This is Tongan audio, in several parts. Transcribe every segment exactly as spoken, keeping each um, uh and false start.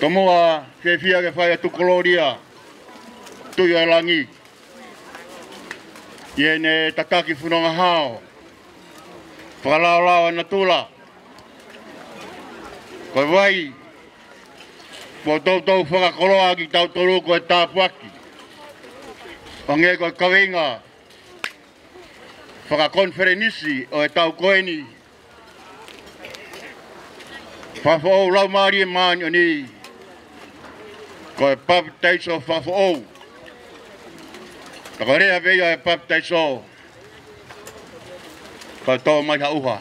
Tomuʻa, fiefia ke fai atu kololia, Tuʻi ʻo e langi, ʻi heʻene tataki fononga hao, fakalaolao ʻa natula. Ko e vai, kuo toutou fakakoloa kitautolu ko e tāpuaki. Hangē ko e kaveinga fakakonifelenisi ʻo e taʻu ko eni, Fakafoʻou Laumālie Māʻoniʻoni, ko e papitaiso fakafoʻou. Ka ko e lea pē ia ʻo e papitaiso, ko e tō mai ha ʻuha,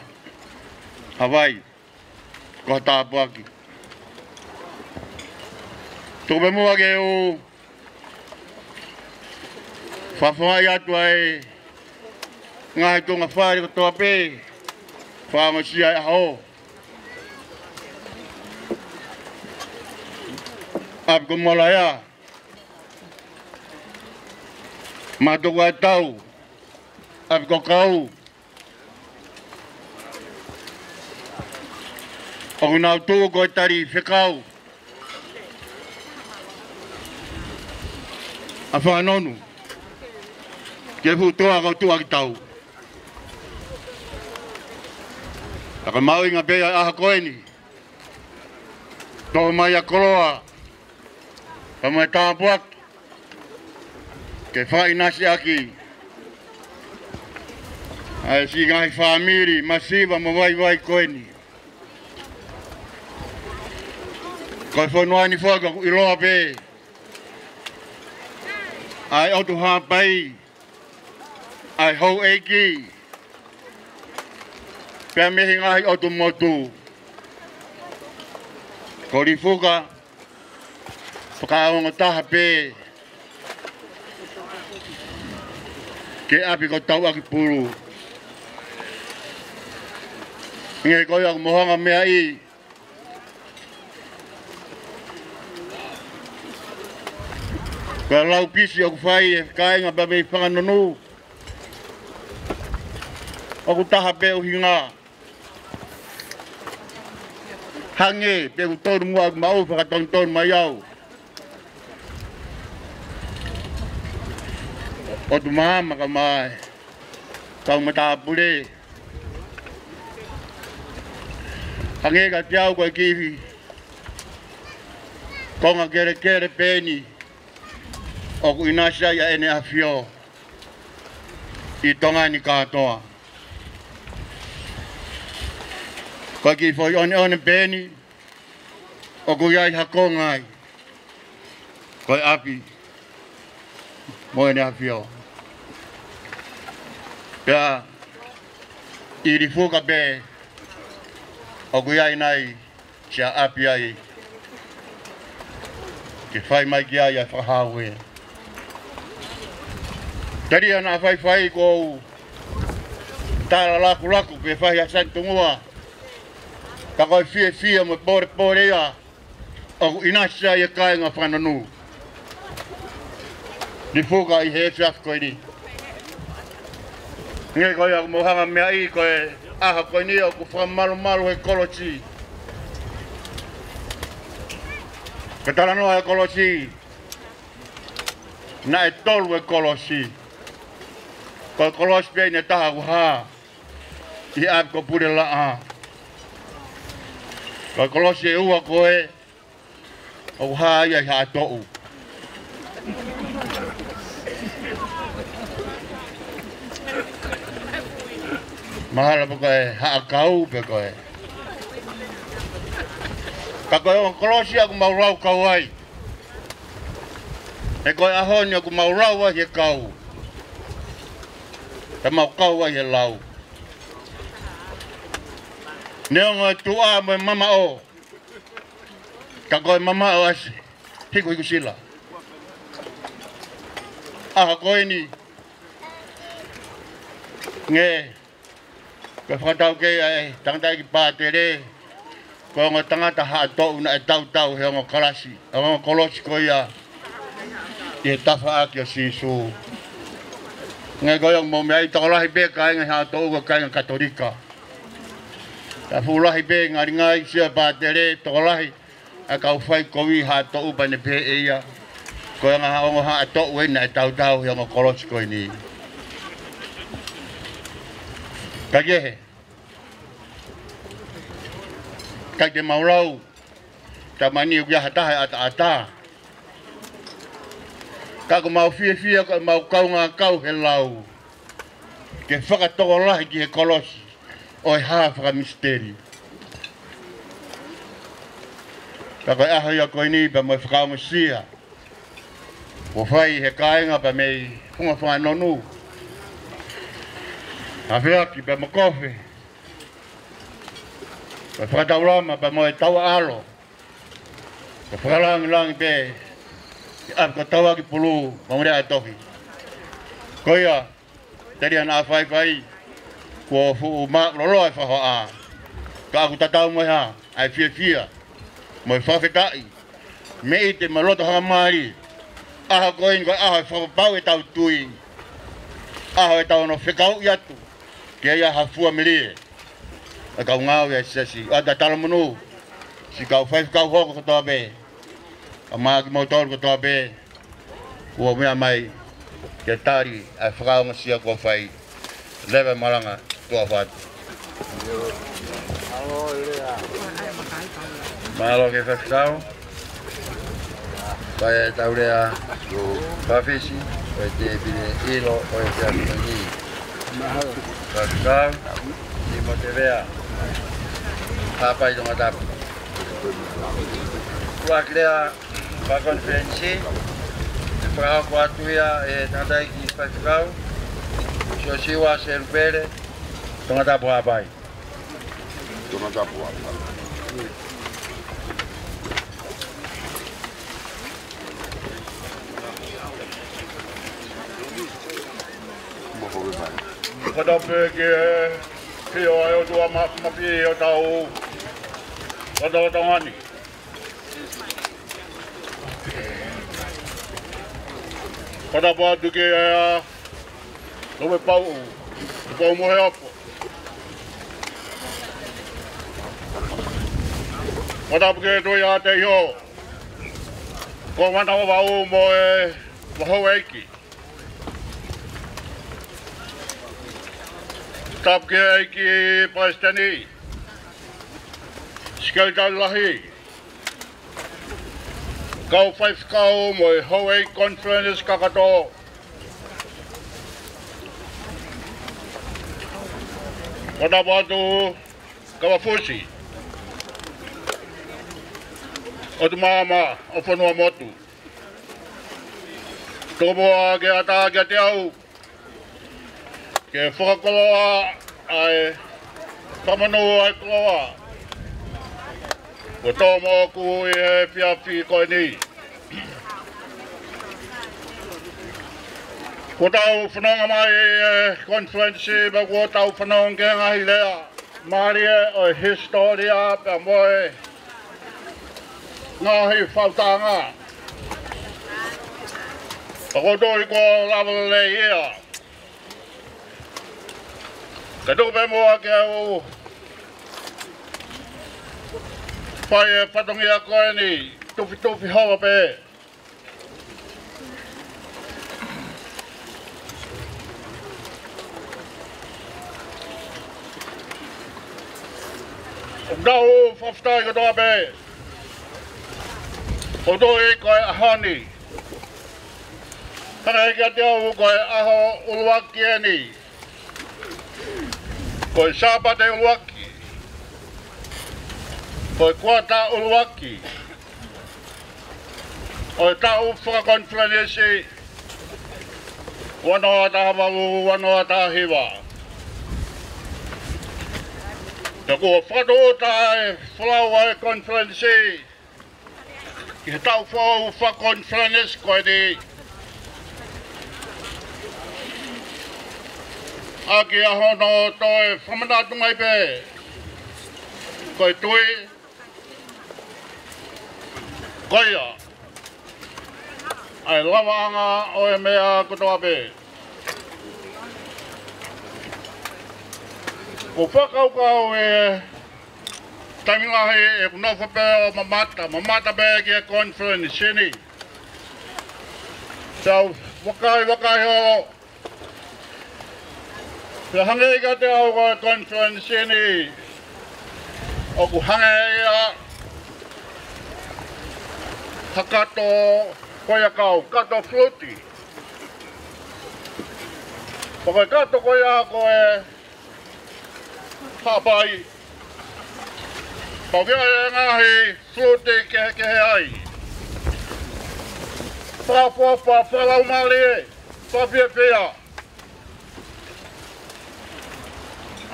ha vai, ko ha tāpuaki. Tuku pē muʻa ke u fakafofongaʻi atu ʻa e ngaahi tuʻunga fale kotoa pē fakaongosia ʻi he ʻaho. ʻApi ko Molaea, Matuku ʻa e Tau, ʻApi ko Kau, ʻoku nau tuʻu ko e tali fekau ʻa Fanonú, ke futua ko Tuʻakitau. Ka ko e mahuʻinga pē ʻa e ʻaho ko eni, tō mai ʻa e koloa, ka mo e tāpuaki, ke fakaʻinasiʻaki ʻa e siʻi ngaahi fāmili masiva mo vaivai ko eni. Ko e fonua ni foki ʻoku ʻiloa pē ʻa e ʻOtu Haʻapai, ʻa e houʻeiki, pea mei he ngaahi ʻotu motu. Ko Lifuka, fakaongo taha pē ki he ʻapi ko Tauʻakipulu. Hangē ko ia ʻoku mou hanga meaʻi, ko e laupisi ʻoku fai ʻe he kāinga pea mei Fanonú, ʻoku taha pē ʻuhinga. Hangē pē ʻoku tonu muʻa ʻeku maʻu fakatonutonu mai au, ʻOtu Māmaka mai, kau matāpule. Hangē kiate au ko e kiʻi konga kelekele pē eni ʻoku ʻinasi ai ʻa ʻEne ʻAfio ʻi Tonga ni kātoa. Ko e kiʻi foʻi ʻoneʻone pē eni ʻoku ʻi ai ha konga ai, ko e ʻapi mo ʻEne ʻAfio. Pea ʻi Lifuka pē ʻoku ʻi ai nai siʻa ʻapi ai ke fai mai ki ai ʻa e fakahau ē. Tali ʻa e faifai ko u tala lakulaku pe fai ha sani tungua, ka ko e fiefia mo e polepole ia ʻoku ʻinasi ai e kāinga Fanonú, Lifuka ʻi he efiafi ko eni. Hangē ko ia ʻoku mou hanga meaʻi, ko e ʻaho ko eni ʻoku fakamalumalu he kolosi. Ka talanoa he kolosi, naʻe tolu e kolosi. Ko e kolosi pē eni ʻe taha ʻoku hā ʻi he ʻapi ko Pulelaʻā. Ko e kolosi ʻe ua ko ē ʻoku hā ia ʻi Haʻatoʻu. Mahalo pē ko e Haʻakau pē ko ē. Ka ko e ongo kolosi ʻoku mau lau kau ai. He ko e ʻaho ni ʻoku mau lau ai he kau, pea mau kau ai he lau. Neongo e tuʻa mo e mamaʻo, ka ko e mamaʻo ʻasi, hikuhiku sila. ʻAho ko eni, hangē ko e fakataukei ʻa e tangataʻeiki pātele, ko e ongo tangata Haʻatoʻu naʻe tautau he ongo kalasi, ongo kolosi ko ia ʻi he tafaʻaki ʻo Sīsū. Hangē ko ia ʻoku mou meaʻi, tokolahi pē kāinga Haʻatoʻu ko e kāinga Katolika. Ka fuʻu lahi pē ngalingali sio pātele, tokolahi ʻa e kau faikovi Haʻatoʻu pea ne pehē ʻe ia, ko e anga ha ongo Haʻatoʻu eni naʻe tautau he ongo kolosi ko eni. Ka kehe, ʻikai ke mau lau, taimi ni ʻoku ʻi ai ha taha ʻe ʻataʻatā. Ka ʻoku mau fiefia ko ʻemau kaungā kau he lau ke fakatokolahi ki he kolosi ʻo e hā fakamisiteli. Ka ko e ʻaho ia ko eni pea mo e fakaongosia kuo fai he kāinga pea mei Funga Funganonu, Afeaki pea mo Kofe, pea Fakataulama pea mo e Tauʻaʻalo, pea Fakalāngilangi pē, ʻa e ko Tauakipulu mo Muliʻatohi. Ko ia, telia naʻa faifai, kuo fuʻu māʻuloloa e fakahoʻā. Ka ʻoku tatau mo e hā, ʻa e fiefia mo e fakafetaʻi, mei te mau loto hangamālie. ʻAho ko eni ko e ʻaho e fakapapau ʻetau tui, ʻaho ʻetau ono fekauʻi atu ki ai ha fua melie. ʻA e kau ngāue ʻa e siasi, ʻa e talamonū, siʻi kau faifekau hoko kotoa pē, ʻa e maʻa kimoutolu kotoa pē kuo meʻa mai ke tali ʻa e fakaongosia kuo fai. Leva e malanga, tuʻa ʻofa atu. Mālō ki he faifekau. Fai ʻetau lea faka-Fisi ʻo e tēpile ʻilo ʻo e efiafi ni. Faifekau Timote Vea, Haʻapai, Tongatapu. ʻUluaki lea fakakonifelenisi, ʻe fakahoko atu ia ʻe he tangataʻeiki faifekau, Siosiua Selupele, Tongatapu Haʻapai. Tongatapu Haʻapai. Mo hoki mai. Fakatapu ki he ʻafio ʻa e ʻOtua Māfimafi ʻi hotau lotolotonga ni. Fakatapu atu ki he ʻa Lope Pauʻu, Pauʻu Moheapo. Fakatapu ki he Tuʻi ʻa Teiho, Kōvana Vavaʻu mo e, mo e houʻeiki. Tapu ki he ʻEiki Palesiteni, Sekelitali Lahi, kau faifekau mo e houʻeiki konifelenisi kakato. Fakatapu atu Kavafusi, ʻOtu Māmā ʻo Fonuamotu. Tuku muʻa ke ʻatā kiate au ke fakakoloa ʻa e fakamonū ʻa e koloa kuo tō moʻoku ʻi he efiafi ko eni. Kuo tau fononga mai ʻi he konifelenisi, pea kuo tau fononga ki he ngaahi lea mālie ʻo e hisitōlia pea mo e ngaahi fakaʻuhinga. Pea ʻoku ou tui kuo lava lelei ia. Ka tuku pē muʻa ke u fai e fatongia ko eni, tufitufi holo pē. ʻOku tau fakafetaʻi kotoa pē. ʻOku ou tui ko e ʻaho ni, hangē kiate au ko e ʻaho ʻuluaki eni, ko e Sāpate ʻuluaki, ko e kuata ʻuluaki ʻo e taʻu fakakonifelenisi ua noa taha valu, ua noa taha hiva. Pea kuo fakatūʻuta e folau ʻa e konifelenisi ki he taʻu foʻou fakakonifelenisi ko eni, ʻaki ʻa hono toe fakamanatu mai pē ko e tui, ko ia ʻa e lavaʻanga ʻo e meʻa kotoa pē. ʻOku ou fakakaukau ʻe Taimi lahi ʻeku nofo pē ʻo mamata, mamata pē ki he konifelenisi ni. Pea u vakai, vakai holo. Pea hangē kiate au ko e konifelenisi ni ʻoku hangē ia ha kato ko ia kau, kato fuluti. Pea ko e kato ko ia ko e Haʻapai. Pea ʻoku ʻi ai e ngaahi fuluti kehekehe ai. Fakaʻofoʻofa, fakalaumālie, fakafiefia.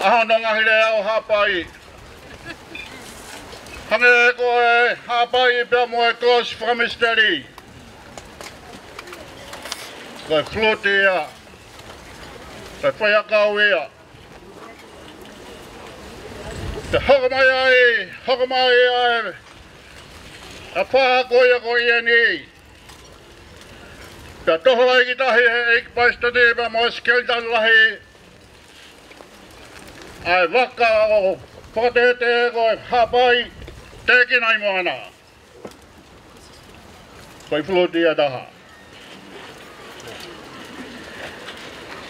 ʻA hono ngaahi lea ʻo Haʻapai. Hangē ko e Haʻapai pea mo e kolosi fakamisiteli. Ko e fuluti ia. Ko e faiakau ia. Pea hoko mai ai, hoko mai ai, ʻa e fā ko ia ko ʻIeni. Pea toho ai ki tahi ʻe he ʻEiki Palesiteni pea mo e Sekelitali Lahi. ʻA e vaka ʻo fakatētē ko e Haʻapai, tēkina ʻi Moana. Ko e fuluti ia ʻe taha.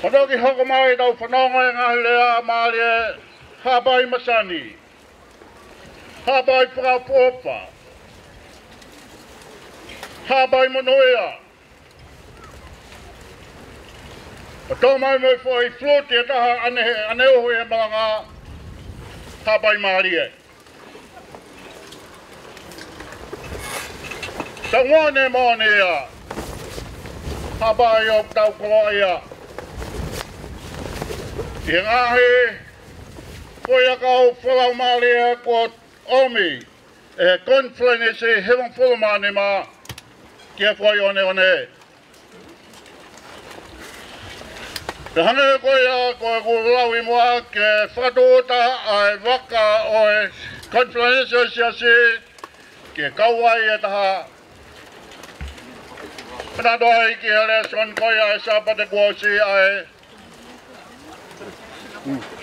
Pea toki hoko mai tau fanongo e ngaahi lea mālie, Haʻapai masani. Haʻapai fakaʻofoʻofa. Haʻapai monūʻia. Pea toʻo mai mo e foʻi fuluti ʻe taha ʻaneuhu ʻi he malanga, Haʻapai mālie. Tau moʻoni moʻoni ia. Haʻapai ʻoku tau koloaʻia. ʻI he ngaahi faiakau fakalaumālie kuo ʻomi ʻe he konifelenisi hivangofulu mā nima ki he foʻi ʻoneʻone. Pea hangē ko ia ko ʻeku lau ʻi muʻa ke fakatūʻuta ʻa e vaka ʻo e konifelenisi ʻo e siasi ki he kauvai ʻe taha. Pea naʻa toe ʻi ai ki he lēsoni ko ia ʻi he Sāpate kuo ʻosi ʻa e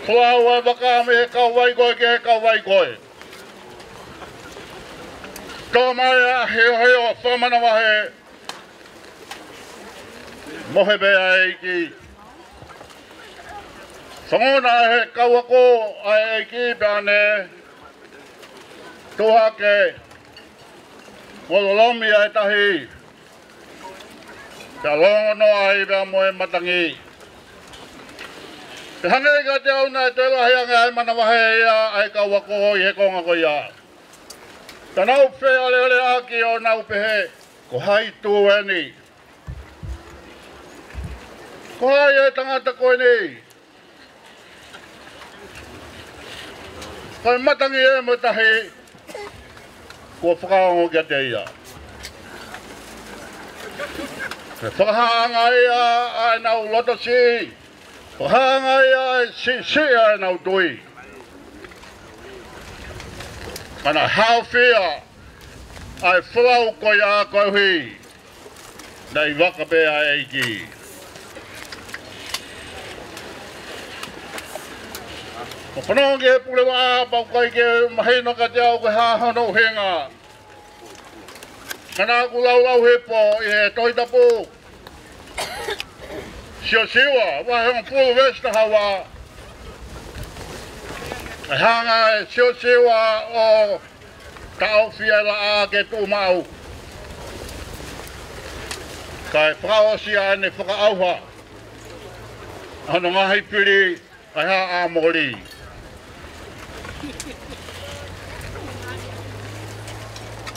folau ʻa e vaka mei he kauvai ko ē ki he kauvai ko ē. Toʻo mai ʻa e hiohio fakamanavahē. Mohe pē ʻa e ʻEiki. Fangona ʻe he kau ako ʻa e ʻEiki pea ne tuʻu hake mo lolomi ʻa e tahi. Pea longo noa ai pea mo e matangi. Pea hangē kiate au naʻe toe lahi ange ʻa e manavahē ia ʻa e kau ako ʻi he konga ko ia. Pea nau fealealeaʻaki ʻo nau pehē, ko hai tū eni? Ko hai e tangata ko eni? Ko e matangi ē mo e tahi kuo fakaongo kiate ia. Pea fakahā ange ia ʻa ʻenau lotosiʻi. Fakahā ange ia ʻa e siʻisiʻi ʻa ʻenau tui. Pea naʻe haofia ʻa e folau ko ia koeʻuhi naʻe ʻi vaka pē ʻa e ʻEiki. Mo fanongo ki he pulevaʻa pea ʻoku ʻikai ke mahino kiate au ko e hā hono ʻuhinga. Ka naʻa ku laulau hifo ʻi he Tohi Tapu, Siosiua vahe hongofulu veesi taha ua. ʻE hanga ʻe Siosiua ʻo taʻofi ʻa e laʻā ke tuʻu maʻu, kae fakaʻosi ʻa ʻene fakaʻauha ʻa hono ngaahi fili ʻa e haʻa ʻAmoli.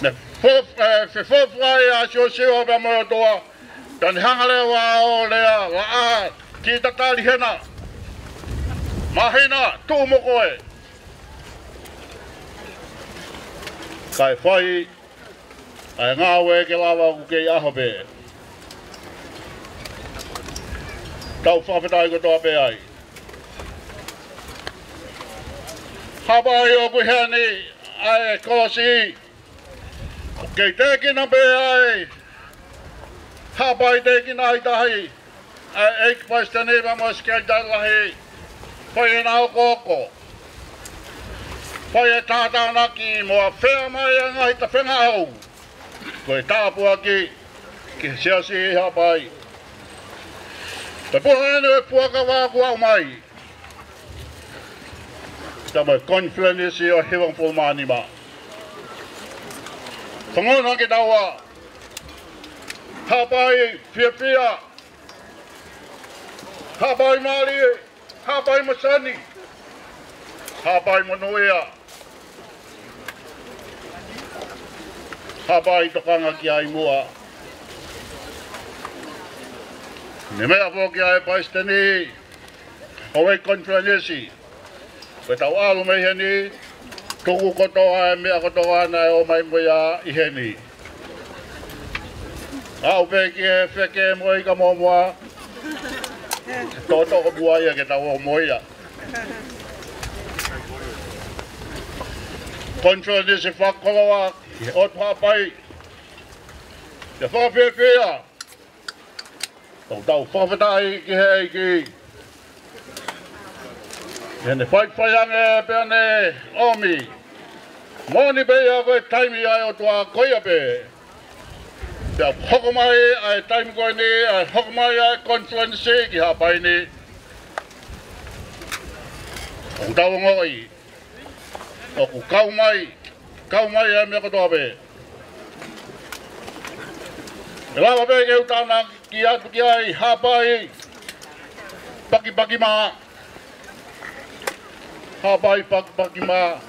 Ne fo-, ʻe, fefofo ai ʻa Siosiua pea mo e ʻOtua, pea ne hanga leva ʻo lea, laʻā, kiʻi tatali hena. Māhina, tuʻu mo koe. Kae fai ʻa e ngāue ke lava ʻoku kei ʻaho pē. Tau fakafetaʻi kotoa pē ai. Haʻapai ʻoku ʻi heni ʻa e kolosi. ʻOku kei tēkina pē ai. Haʻapai tēkina ai tahi ʻa e ʻEiki Palesiteni pea mo e Sekelitali Lahi. Fai ʻena okooko. Fai e tātānaki mo afea mai e ngaahi tafenga hou. Ko e tāpuaki ki he siasi ʻi Haʻapai. Pea puha eni e fuakava kuo aʻu mai. Tama konifelenisi ʻo e hivangofulu mā nima. Fangona ke taua. Haʻapai fiefia. Haʻapai mālie. Haʻapai masani. Haʻapai monūʻia. Haʻapai tokanga ki ai muʻa. Ne meʻa foki ʻa e palesiteni ʻo e konifelenisi. Ko e tau ʻalu mei heni, tuku kotoa e meʻa kotoa naʻe ō mai mo ia ʻi heni. Aʻu pē ki he feke mo e ika mōmoa, toʻotoʻo mua ia ke tau ō mo ia. Konifelenisi fakakoloa ki he ʻOtu Haʻapai. Ke fakafiefia. Tau tau fakafetaʻi ki he ʻEiki. Heʻene faifai ange pea ne ʻomi. Moʻoni pē ia ko e taimi ʻa e ʻOtua ko ia pē. Pea hoko mai ʻa e taimi ko eni, ʻa e hoko mai ʻa e konifelenisi ki Haʻapai ni. ʻOku tau ongoʻi. ʻOku kau mai, kau mai ʻa e meʻa kotoa pē. ʻE lava pē ke u tānaki atu ki ai Haʻapai pakipaki mā. Haʻapai pakipaki mā.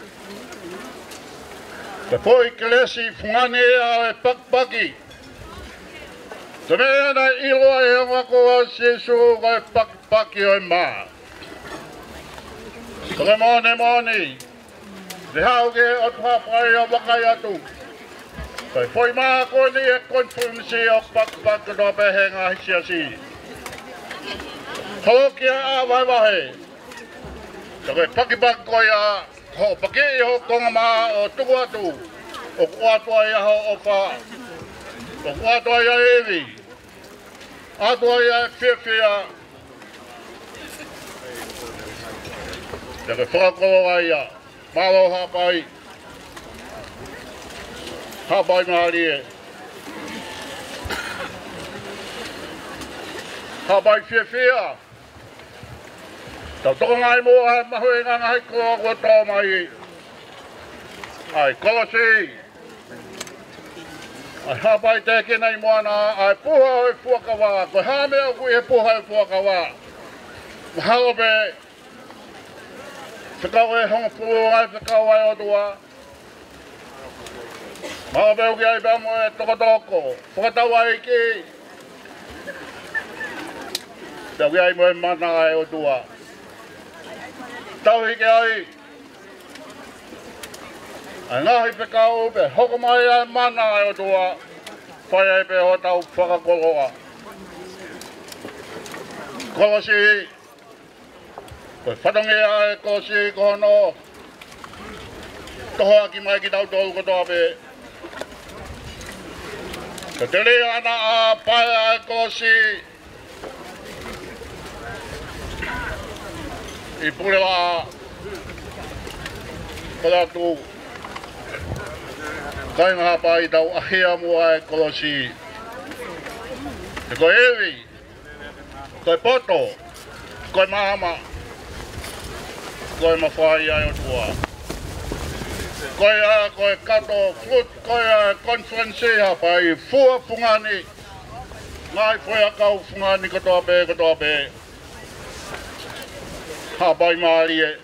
Ko e foʻi kelesi fungani ʻa e pakipaki. Ko e meʻa naʻe ʻilo ai ʻe he ongo ako ʻa Sīsū ko e pakipaki ʻo e mā. Ko e moʻoni moʻoni. Te haʻu ki he ʻOtu Haʻapai ʻo vakai atu. Ko e foʻi mā ko eni e konifelenisi ʻo pakipaki kotoa pē he ngaahi siasi. Holo ki he ʻā vahevahe. Ko e pakipaki ko ia, hoʻo pakiʻi ho konga mā ʻo tuku atu. ʻOku ʻoatu ai ʻa hoʻo ʻofa. ʻOku ʻoatu ai ʻa e ivi. ʻOatu ai ʻa e fiefia. Pea ke fakakoloa ia. Mālō Haʻapai. Haʻapai mālie. Haʻapai fiefia. Tau tokangaʻi muʻa ʻa e mahuʻinga ngaahi koloa kuo tō mai. ʻA e kolosi. ʻA e Haʻapai tēkina ʻi Moana, ʻa e puha ʻo e fuakava, ko e hā e meʻa ʻoku ʻi he puha ʻo e fuakava. Mahalo pē, fekau ʻe hongofulu ʻa e fekau ʻa e ʻOtua. Mahalo pē ʻoku ʻi ai pē mo e tokotoko, fakatauʻaiki. Pea ʻoku ʻi ai mo e mana ʻa e ʻOtua. Tauhi ki ai. ʻA e ngaahi fekau pea hoko mai ʻa e mana ʻa e ʻOtua. Fai ai pē hotau fakakoloa. Kolosi. Ko e fatongia ʻa e kolosi ko hono tohoakiʻi mai kitautolu kotoa pē. Ko e tele ʻana ʻa e pae ʻa e kolosi. ʻI Pulevaʻa, pea ʻoku kāinga Haʻapai tau ʻahia muʻa e kolosi. He ko e ivi, ko e poto, ko e maama, ko e mafai ʻa e ʻOtua. Ko ia, ko e kato, flut, ko ia, konifelenisi Haʻapai, fua fungani, ngaahi foʻiʻakau fungani kotoa pē, kotoa pē. Haʻapai mālie.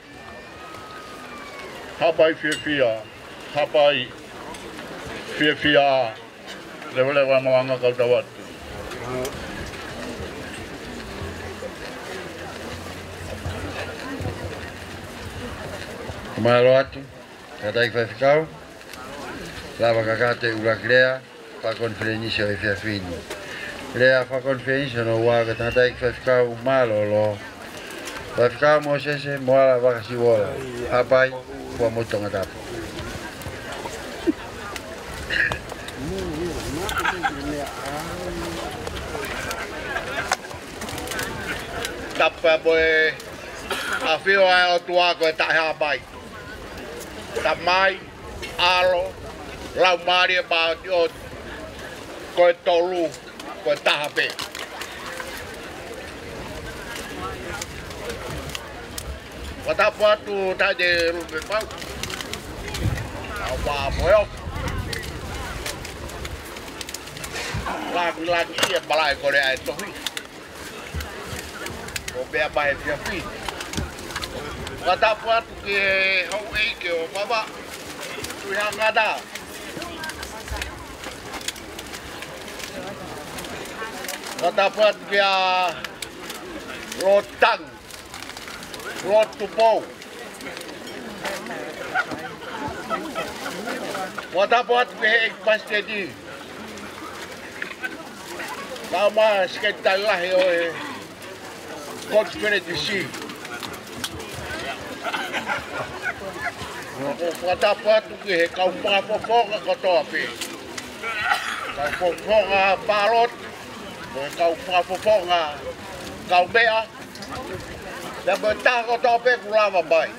Haʻapai fiefia. Haʻapai fiefia. Leveleva malanga kau tau atu. Mālō atu. Tangataʻeiki faifekau, lava kakate ʻuluaki lea fakakonifelenisi ʻo e efiafi ni. Lea fakakonifelenisi hono ua ko e tangataʻeiki faifekau mālōlō, Faifekau Mōsese Moala Vakasiuola, Haʻapai, Fuaʻamotu Tongatapu. Tapu pē mo e ʻafio ʻa e ʻOtua ko e Taʻehāpai. Tamai, ʻAlo, Laumālie Māʻoniʻoni, ko e tolu, ko e taha pē. Fakatapu atu Taʻahine Lupepau. ʻAupā mo e ʻofa. Langilangiʻia e malaʻe ko e lea ʻa e tohi. ʻO pea mai he efiafi. Fakatapu atu ki he houʻeiki ʻo Vavaʻu, Tuʻi Hangata. Fakatapu atu kia Lord Tangi, Lord Tupou. Fakatapu atu ki he ʻEiki Palesiteni. Kae ʻumaʻā e Sekelitali Lahi ʻo e Konifelenisi. ʻOku ou fakatapu atu ki he kau fakafofonga kotoa pē. Kau fakafofonga paloti, mo e kau fakafofonga kaumeʻa, pea mo e taha kotoa pē kuo lava mai.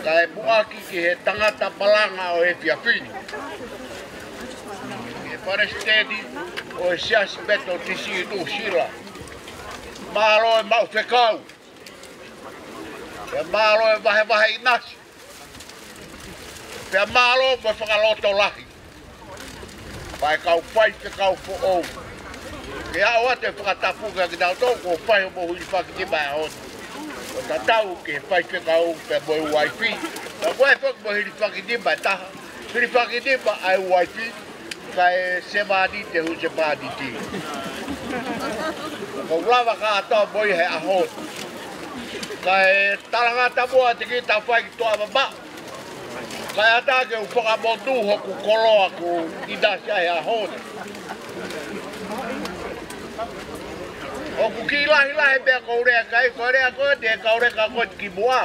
Kae muʻaki ki he tangata malanga ʻo e efiafi ni, ki he Palesiteni ʻo e Siasi Metotisi ʻi Nuʻu Sila. Mālō e maʻu fekau. Pea mālō e vahevahe ʻinasi. Pea mālō mo e fakalotolahi. Pea kau faifekau foʻou. Ke aʻu atu e fakatapu kia kitautolu, kuo fai hoʻomou hilifaki nima he ʻaho ni. ʻO tatau ki he faifekau pea mo e uaifi. Pea ko e foki mo e hilifaki nima ʻe taha. Hilifaki nima ʻa e uaifi, kae sevāniti e husepāniti. Ko e lava kātoa mo ia he ʻaho ni. Kae talangata muʻa te kita fai ki tuʻa mamaʻo. Kae ʻatā ke u fakamonū hoku koloa kuo ʻinasi ai he ʻaho ni. ʻOku kiʻi lahilahi pē ʻeku lea ki ai, ko e lea ko eni ʻa e kau leka ko eni kimuʻa.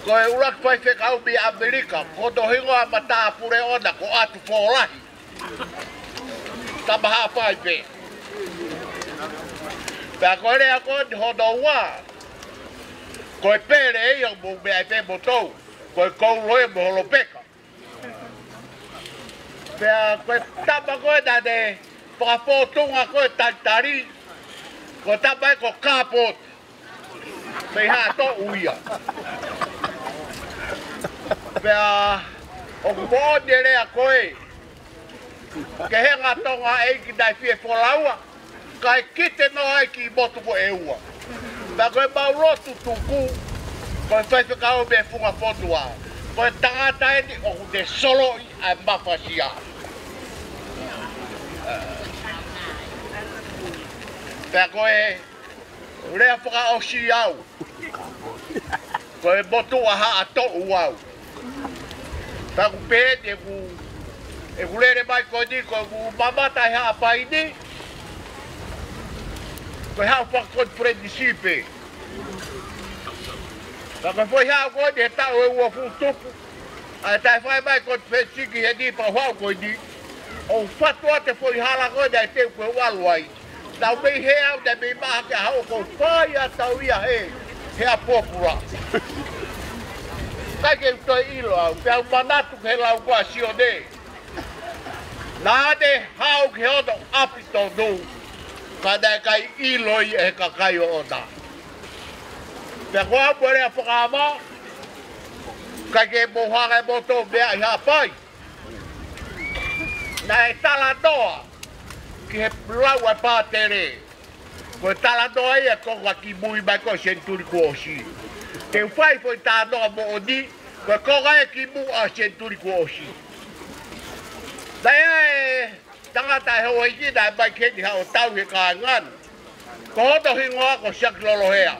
Ko e ʻuluaki faifekau mei ʻAmelika, ko hono hingoa matāpule ʻona ko ʻAtufolahi. Tama Haʻapai pē. Pea ko e lea ko eni hono ua, ko e pele ia ʻoku mou meʻa ai pē moutolu, ko e Kouloe mo Holopeka. Pea ko e tama ko ē naʻa ne fakafōtunga ko ē talitali, ko e tama ia ko Kāpoti. Mei Haʻatoʻu ia. Pea ʻoku moʻoni e lea ko ē, kehe ange Tonga ʻEiki naʻe fie folaua, kae kite noa ai ki motu ko ē ʻe ua. Pea ko e mau lotu tuku, ko e faifekau mei he funga fonua. Ko e tangata eni ʻoku ne soloʻi ʻa e mafasia. Pea ko e lea fakaʻosi au, ko e motuʻa Haʻatoʻu au. Pea ʻoku pehē ni ʻeku, ʻeku lele mai ko eni, ko ʻeku mamata ʻi Haʻapai ni, ko e haʻu fakakonifelenisi pē. Pea ko e foʻi haʻu ko eni he taʻu ʻe uofulu tupu, ʻa e taʻe fai mai konifelenisi ki heni pea u haʻu ko eni. ʻOku fatu atu e foʻi hala ko ē naʻe teu ko ē ʻalu ai. Naʻa ku mei hē au, naʻe mei maʻa ke ʻaho ko e fai ʻa e tau ia he, he ʻapi pōpula. ʻIkai ke u toe ʻilo au, pea u manatu ki he lau ko ē ʻa Sione. Naʻa ne haʻu ki hono ʻapi tonu, ka naʻe ʻikai ʻilo ia ʻe he kakai ʻoʻona. Pea ko au mo e lea fakaava, ʻikai ke mou hanga ʻe moutolu ʻo meʻa ʻi Haʻapai. Naʻe talanoa ki he lau ʻa e pātele. Ko e talanoa ia ko ē ki mui mai ko ē senituli kuo ʻosi. Te u fai foʻi talanoa moʻoni, ko e konga ia ki muʻa senituli kuo ʻosi. Naʻe ʻi ai e tangata ʻe houʻeiki naʻe mai ki heni haʻu ʻo tauhi e kāinga ni. Ko hono hingoa ko Siaki Lolohea.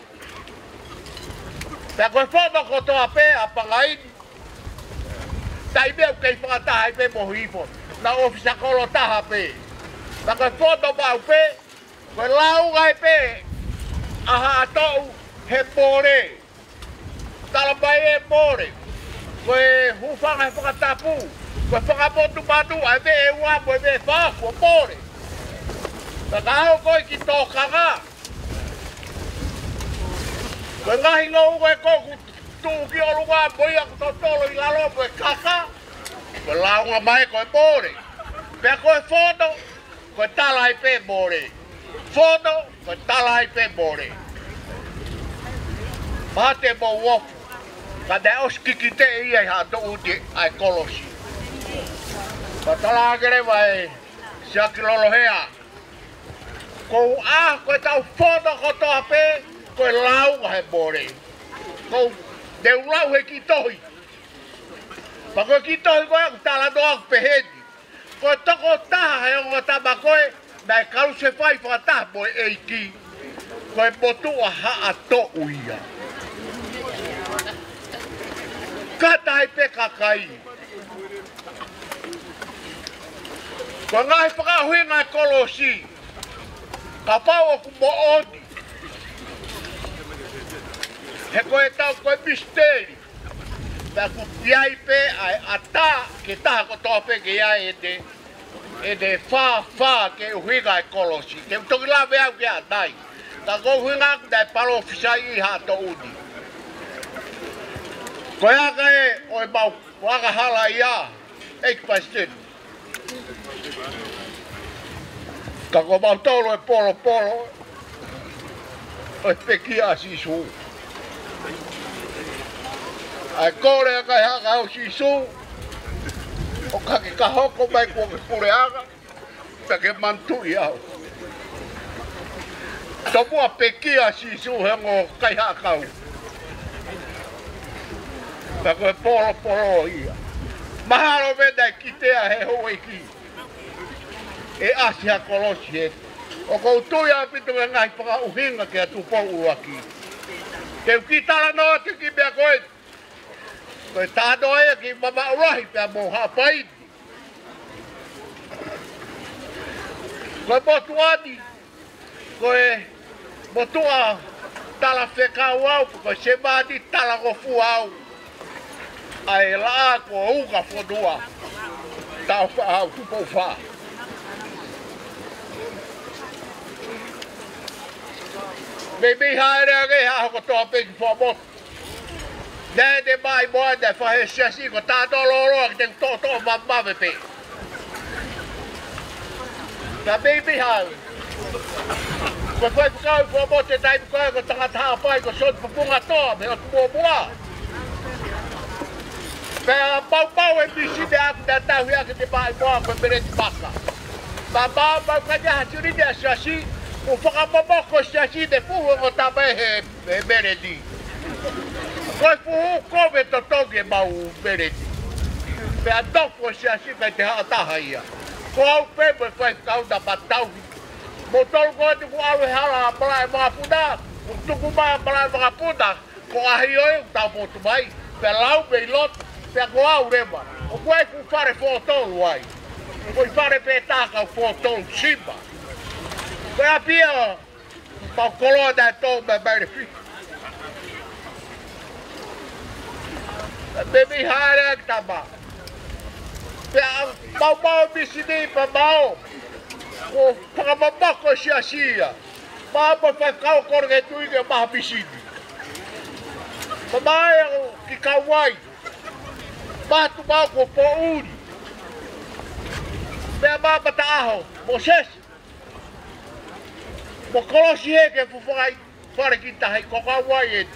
Pea ko e fono kotoa pē ʻa Pangai ni, taimi ʻoku kei fakataha ai pē mo Hihifo. Naʻa ʻofisa kolo taha pē. Pea ko e fono maʻu pē, ko e lau ai pē ʻa Haʻatoʻu he mole. Tala mai e mole. Ko e hūfanga he fakatapu. Ko e fakamotu manu ʻa e veʻe ua mo e veʻe fā kuo mole. Pea ka haʻu ko ē ki tōkanga, Ko e ngaahi ngoue ko ē ʻoku tuʻu ki ʻolunga mo ia ʻoku totolo ʻi lalo ko e kaka, ko e lāunga mai ko e mole. Pea ko e foto, ko e tala ai pē mole. Foto, ko e tala ai pē mole. Mate mo uofu. Ka naʻe ʻosi kikiteʻi ia ʻi Haʻa Toʻuti ʻa e kolosi. Pea tala ange leva ʻe Siaki Lolohea, ko u ʻā ko e tau foto kotoa pē, ko e lāunga he mole. Ko u, te u lau he kiʻi tohi. Pea ko e kiʻi tohi ko ē ʻoku talanoa ʻoku pehē ni. Ko e tokotaha he ongo tama ko ē naʻe kalusefai fakataha mo e ʻEiki, ko e motuʻa Haʻa Toʻu ia. Kātaki pē kakai. Ko e ngaahi fakaʻuhinga e kolosi, kapau ʻoku moʻoni, he ko e tau ko e misiteli. Pea ʻoku ʻi ai pē ʻa e ʻatā ki he taha kotoa pē ke ʻi ai ʻene, ʻene fāfā ki he ʻuhinga e kolosi. Te u toki lave au ki ai ʻanai. Ka ko e ʻuhinga ʻoku naʻe palōfisai ʻi Haʻa Toʻuti. Ko e aka ē ʻo e mau angahala ia, ʻEiki Palesiteni. Ka ko mautolu e polopolo ʻo e pekia ʻa Sīsū. ʻA e kole ʻa e kaihaʻa ʻo Sīsū, ʻo ka ke ka hoko mai kuo ke puleʻanga, pea ke manatuʻi au. Tomuʻa pekia ʻa Sīsū he ongo kaihaʻa kau. Pea ko e polopolo ia. Mahalo pē naʻe kitea he houʻeiki ʻe ʻasi ha kolosi he. ʻOku ou tui ʻaupito ki he ngaahi fakaʻuhinga ki he Tupou ʻUluaki. Te u kiʻi talanoa atu ki he meʻa ko ē. Ko e talanoa ia ki Mamaʻu Lahi pea mo Haʻapai ni. Ko e motuʻa ni, ko e motuʻa talafekau au, ko e sevāniti talangofua au. ʻA e laʻā ko Ukafonua, Taufaʻahau Tupou Fā. Meimei hāʻele ange he ʻaho kotoa pē ki Fuaʻamotu. Naʻe ʻi ai e maʻimoa naʻe fai he siasi ko e taʻatololoa ki he toʻotoʻo mamave pē. Ka meimei hāʻele. Ko e faifekau ʻi Fuaʻamotu he taimi ko ē ko e tangata Haʻapai ko Sione Papungatoa mei ʻOtu Muʻomuʻa. Pea maumau e misini ʻaku naʻe tauhi ʻaki ʻene maʻimoa ko e meleti maka. Pea maumau ka ʻi ai ha silini ʻa e siasi, kuo fakamomoko e siasi ne fuhu ongo tama he he meleti. Ko e fuhu kovi e totongi ʻemau meleti. Pea nofo e siasi ʻikai toe ʻi ai ha taha ia. Ko au pē mo e faifekau naʻa ma tauhi. Mo tolu ko ē te u ʻalu he hala ʻa Malaʻe Vakapuna, kuo tuku mai ʻa Malaʻe Vakapuna, ko ʻAhioe ʻoku tau motu mai. Pea lau mei loto, pea ko au leva. ʻOku ʻi ai ʻeku fale fōtolu ai. Ko e fale pē tā kau fōtolu sima. Ko e ʻapi ia, mau koloa naʻe tō mai mai le fi. Meimei hāʻele ange tama. Pea maumau e misini pea mau. Kuo fakamomoko e siasi ia. Mau mo e faifekau kole ke tui ke maha misini. Pea mau ia ki Kauai. Pea tuʻu mau ko Poʻuli. Pea mau Mataʻaho. Mōsese. Mo Kolosi he ke fufakai fale ki tahi ko Kauai ē.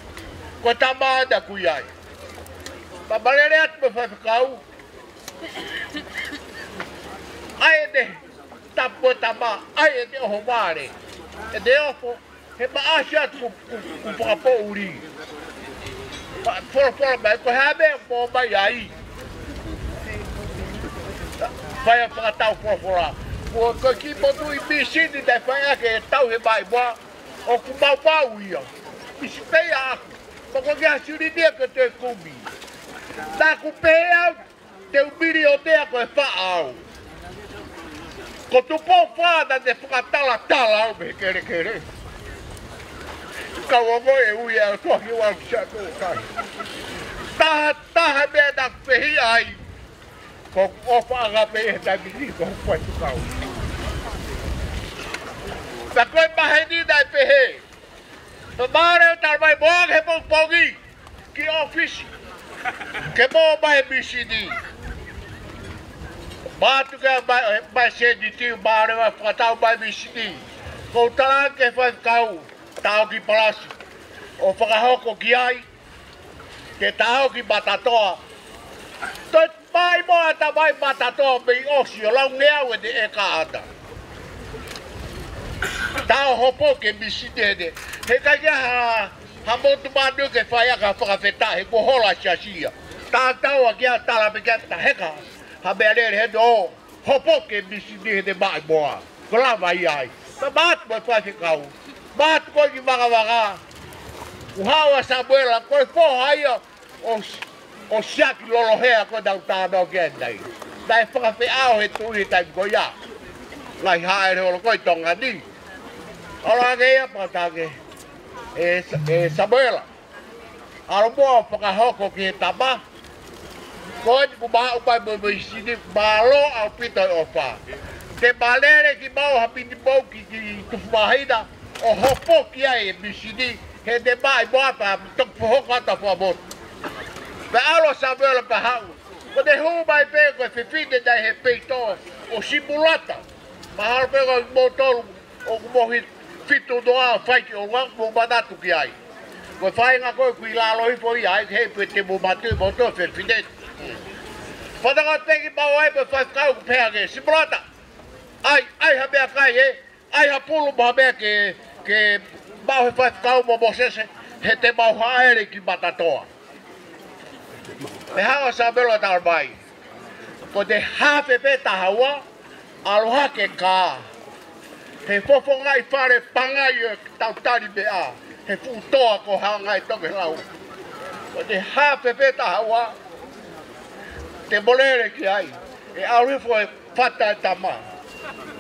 Ko e tama naʻa ku ʻi ai. Pea ma lele atu mo e faifekau. ʻAi ʻene tapu e tama, ʻai ʻene ʻohovale. ʻEne ofo, he ma ʻasi atu ku, ku, ku fakapoʻuli. Pea folofola mai, ko e hā e meʻa ʻoku mou ō mai ai. Fai ʻa e fakatau folofola. Ko, ko e kiʻi motuʻi misini naʻe fai ʻaki e tauhi e maʻimoa, ʻoku maumau ia. ʻIsi pē ia ʻaku, pea ko e kiʻi silini ia ke te kumi. Naʻa ku pehē au, te u miliotea ko e faʻa au. Ko Tupou Fā naʻa ne fakatalatala au mei he kelekele. Kau ongo e ui ʻa e ʻOtua ki ʻalu ki Siaʻatoukai. Taha, taha e meʻa naʻa ku fehiʻa ai. Ko hoku ʻofaʻanga pē he taimi ni ko hoku faifekau. Pea ko e maheni naʻe pehē. Pea mālō e tala mai mo ʻalu he pongipongi ki ʻōfisi ke mō mai e misini. Mātuku mai, mai Seniti, mālō e fakatau mai misini. Ko u tala ke faifekau, tā ʻoku ʻi Palasi ʻo fakahoko ki ai, ke tā ʻoku ʻi Matatoa. Toe mai mo ata mai Matatoa mei ʻosi ʻo laungeau e te ʻeka ata. Tā ʻo hopo ke misini ʻe te. He ʻikai ke ha, ha motu manu ke fai ʻaki ha fakafetaʻi he kuo hola siasi ia. Tā tau ʻaki ʻa tala pē ke ta heka ha meʻalele he ʻo hopo ke misini he te maʻi moa. Ko lava ia ai. Pea mātuku mo e faifekau. Mātuku ko ē ki Vangavanga. Kuo haʻu ʻa Samuela, ko e foha ia ʻo, ʻo Siaki Lolohea ko ē naʻa ku talanoa ki ai. Naʻe fakafeʻao he tuʻi he taimi ko ia. Ngaahi hāʻele holo ko ē ʻi Tonga ni. ʻAlu ange ia pea tala ange ʻe Sa-, ʻe Samuela, ʻalu muʻa ʻo fakahoko ki he tama. Ko eni kuo ma haʻu mai mo e misini, mālō ʻaupito e ʻofa. Te ma lele kimaua ha miniti mo e kiʻi, kiʻi tupu māhina ʻo hopo ki ai e misini, he te maʻi moa pea toki fohoko atu ʻa Fuamotu. Pea ʻalu ʻa Samuela pea haʻu. Ko ʻene hū mai pē ko e fefine naʻe ʻi he peito ʻo Simulata. Mahalo pē ko e mo tolu ʻoku mohi fitu noa fai ki ʻolunga, mo manatu ki ai. Ko e faʻahinga ko ē ʻoku ʻi lalo hifo ia ai, he pē te mo matu mo to fefine. Fata ko teki mau ai mo e faifekau ʻoku pehē ange, Simulata, ʻai, ʻai ha meʻakai ē, ʻai ha pulu mo ha meʻa ke, ke maʻu he faifekau mo Mōsese, he te mau hāʻele ki Matatoa. Pea haʻu ʻa Samuela ʻo tala mai, ko te hafe pē taha ua, ʻalu hake ka. He fofongaʻi fale pangai e tau tali meʻa, he fuʻu toa ko Hangai Tokelau. Ko te hafe pē taha ua, te mo lele ki ai, ʻe ʻalu hifo e fata e tama.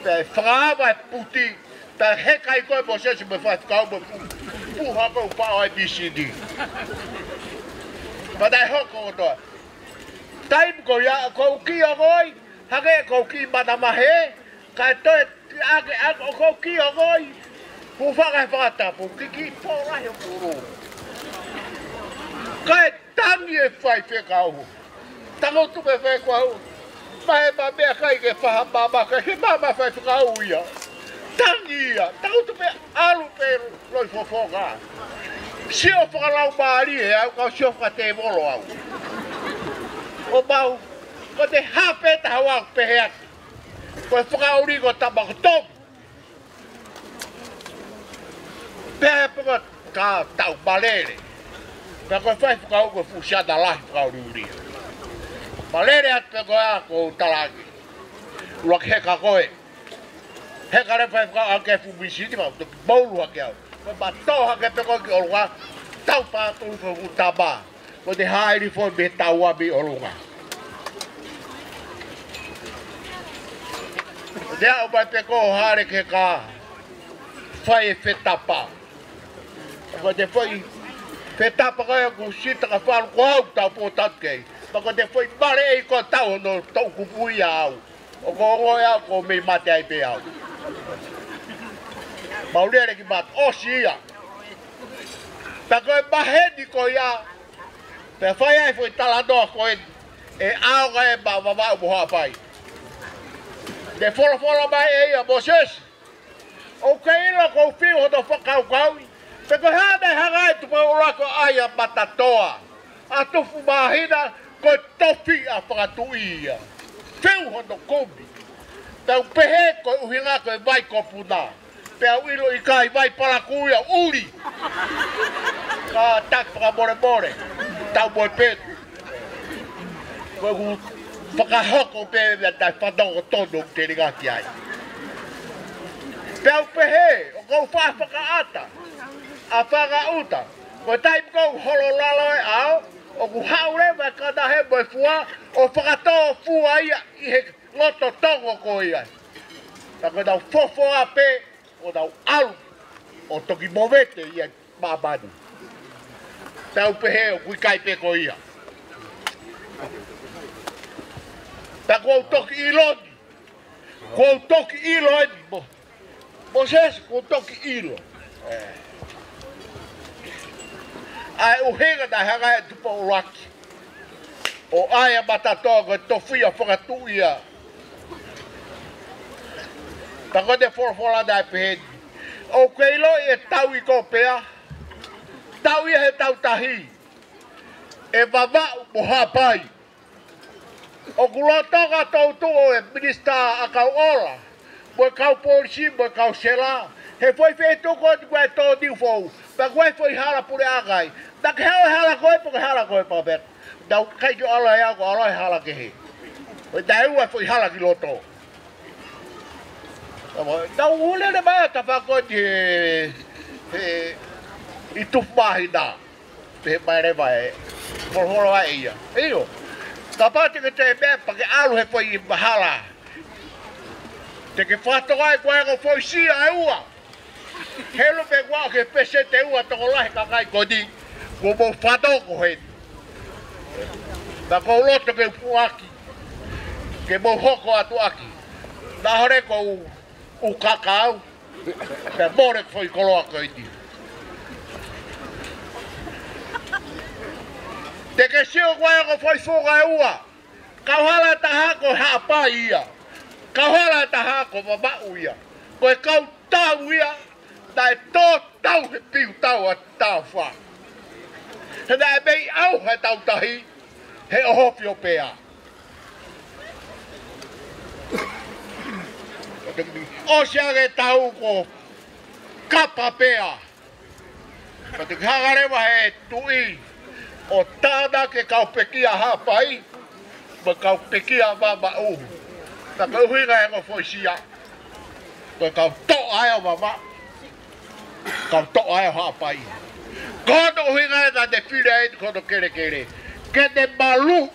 Pea fakaava e puti, pea heka ai ko ē Mōsese mo e faifekau mo e pu-, puha ko ē ʻoku paʻo ai misini. Pea naʻe hoko kotoa. Taimi ko ia, ko u kiʻi ongoʻi, hangē ko u kiʻi mata mahe, kae toe ake, ake, ko u kiʻi ongoʻi, hūfanga he fakatapu, kiʻi pō lahi ʻo kuru. Kae tangi e faifekau. Tangutu pē faifekau. Mahe ma meʻakai ke faha mama, kae ke mama faifekau ia. Tangi ia. Tangutu pē, ʻalu pē loi fofonga. Sio fakalaumālie au, ka u sio fakatēvolo au. ʻO mau, ko te hafe taha ua pehē atu. Ko e fakaʻuli ko tama ko toki. Pea pē ko e ka tau malele. Pea ko e faifekau ko e fuʻu siana lahi fakaʻuliʻuli. Malele atu pē ko ē ʻa ko u tala ange. ʻUluaki heka ko ē. Heka leva faifekau ʻa e fuʻu misini, mau toki moulu hake au. Ko e ma tō hake pē ko ē ki ʻolunga, tau pātulu ko e fuʻu tama. Ko te haʻele foʻi mei taua mei ʻolunga. Ko te aʻu mai pē ko ē ʻo hāʻele ki he ka, fai e fetapa. Ko te foʻi fetapa ko ē ʻoku sita ka falu ko au tau pō tatu kei. Pea ko te foʻi male ʻe ko tau hono toʻukupu ia au. ʻOku ou ongoʻi au ʻoku ou mei mate ai pē au. Mau lele ki Mata, ʻosi ia. Pea ko e maheni ko ia, pea fai ai foʻi talanoa ko eni, ʻe ʻaonga ʻema Vavaʻu mo Haʻapai. Ne folofola mai ʻe ia, Mōsese, ʻoku ke ʻilo ʻoku ou fiu hono fakakaukauʻi, pe ko e hā naʻe hanga ai Tupou ʻUluaki ʻo ʻai ʻa Matatoa, ʻa Tupu Māhina, ko e tofiʻa fakatuʻi ia. Fiu hono kumi. Tau pehē ko e ʻuhinga ko e vai ko Puna. Pea u ʻilo ʻikai, vai palakū ia, ʻuli. Ka taki fakamolemole, tau moe pē. Ko ʻeku fakahoko pē mea tai fanongo tonu ʻoku telinga ki ai. Pea u pehē, ʻoku ou faʻa fakaʻata ʻa Fangaʻuta. Ko e taimi ko ē ʻoku holo lalo e ʻao, ʻoku haʻu leva e kanahe mo e fua, ʻo fakatō fua ia ʻi he loto tongo ko ia. Pea ko ʻenau fofoa pē, ʻo nau ʻalu ʻo toki movete ia ʻi māmani. Tau pehē ʻoku ʻikai pē ko ia. Pea kuo u toki ʻilo ni. Kuo u toki ʻilo eni. Mo, Mōsese, kuo u toki ʻilo. Ē. ʻA e ʻuhinga naʻe hanga ʻe Tupou ʻUluaki ʻo ʻai ʻa Matatoa ko e tofiʻa fakatuʻi ia. Pea ko e folofola naʻe pehē ni: ʻOku ke ʻiloʻi e tauʻi ko Pea, tauʻi ia he Tautahi, ʻe Vavaʻu mo Haʻapai. ʻOku lolotonga toutuʻu e Minisitā ʻAkau ʻOla, mo e kau polisi, mo e kau sela, he foʻi feituʻu ko eni ko e tō niu foʻou, pea ko e foʻi hala puleʻanga ia. Naʻa ke haʻu he hala ko ē, pe ko e hala ko ē, pea pehē, naʻa ku ʻikai ke ʻalu ia, ko e ʻalu he hala kehe. Ko e taʻu ʻa e foʻi hala ki loto. Naʻa ku lele mai ʻa e tafaʻaki ko eni he, he, ʻi Tufumāhina. Pehē mai leva e folofola ʻa ia. ʻIo. Kapau te ke toe meʻa pea ke ʻalu he foʻi hala, te ke fakatokangaʻi ko e ongo foʻi sia ʻe ua. Helu pē kuo aʻu ki he peseti ʻe ua tokolahi e kakai ko eni kuo mou fanongo heni. Naʻa ku loto ke u puʻaki, ke mou hoko atu ʻaki. Naʻa hore ko u, u kakau. Pea mole foʻi koloa ko eni. Te ke sio ko e ongo foʻi funga ʻe ua. Kauhala ʻe taha ko Haʻapai ia. Kauhala ʻe taha ko Vavaʻu ia. Ko e kau tau ia naʻe tō tau he piu tau ʻa Taufa. He naʻe mei ʻauha e Tautahi he ʻohofi ʻo Pea. ʻOsi ange e tau ko Kapa Pea. Ka te ke hanga leva he tuʻi ʻo tānaki e kau pekia Haʻapai mo e kau pekia Vavaʻu. Naʻa ke ʻuhinga e ongo foʻi sia, ko e kau toʻa ʻa Vavaʻu, kau toʻa ʻa Haʻapai. Ko hono ʻuhinga ē naʻa te fili ai ko hono kelekele, ke te maluʻi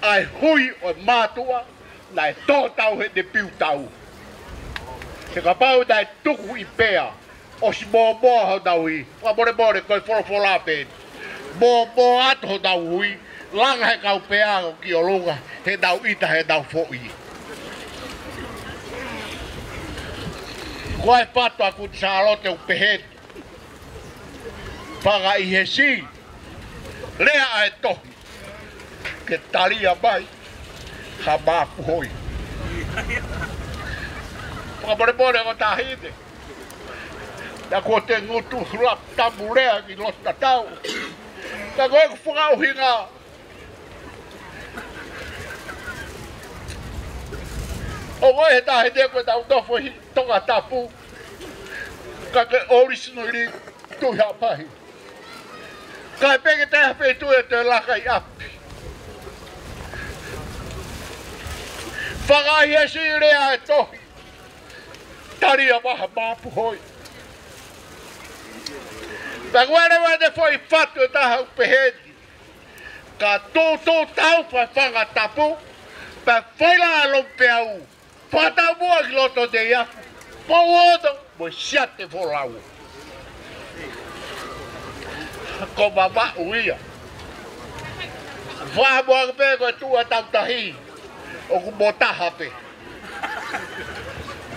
ʻa e hui ʻo e mātuʻa naʻe tō tau he te piu tau. He kapau naʻe tuku ʻi Pea, ʻosi mōmoa honau hui. Fakamolemole, ko e folofola pē. Mōmoa atu honau hui, langa he kau Pea ʻo ki ʻolunga, he nau ʻita, he nau foʻi. Ko e fatu ʻa Kuini Sālote ʻoku pehē ni: Fakaʻi he si, lea ʻa e tohi, ke talia mai ha mapuhoi. Fakamolemole ongo taʻahine. Naʻa kuo te ngutu hula tamu lea ki loto tatau. Ka ko e ʻeku fakaʻuhinga, ʻoku ʻi he taʻahine ko ʻetau nofo ʻi Tongatapu, ka ko e ʻōlisino ʻi Tuʻi Haʻapai. Kae pehē ke te ha feituʻu ʻe te laka ʻi ʻapi. Fakaʻi he si, lea ʻa e tohi, talia mai ha mapuhoi. Pea ko e lea ʻa e foʻi fatu ʻe taha ʻoku pehē ni: Ka tō tō tau fai fanga tapu, pea fai la lo peau. Fakataumuʻa ki loto Neiafu, Pouono mo Siaʻatoufolau. Ko Vavaʻu ia. Fakamoʻoni pē ko e tuʻu ʻa Tautahi, ʻoku mo taha pē.